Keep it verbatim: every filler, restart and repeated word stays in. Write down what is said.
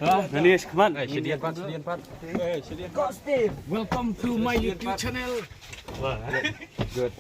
Ah, Danish, come on. Hey, Shadian Pat, Shadian Pat. Hey, Shadian Pat. Welcome to my YouTube channel. Good.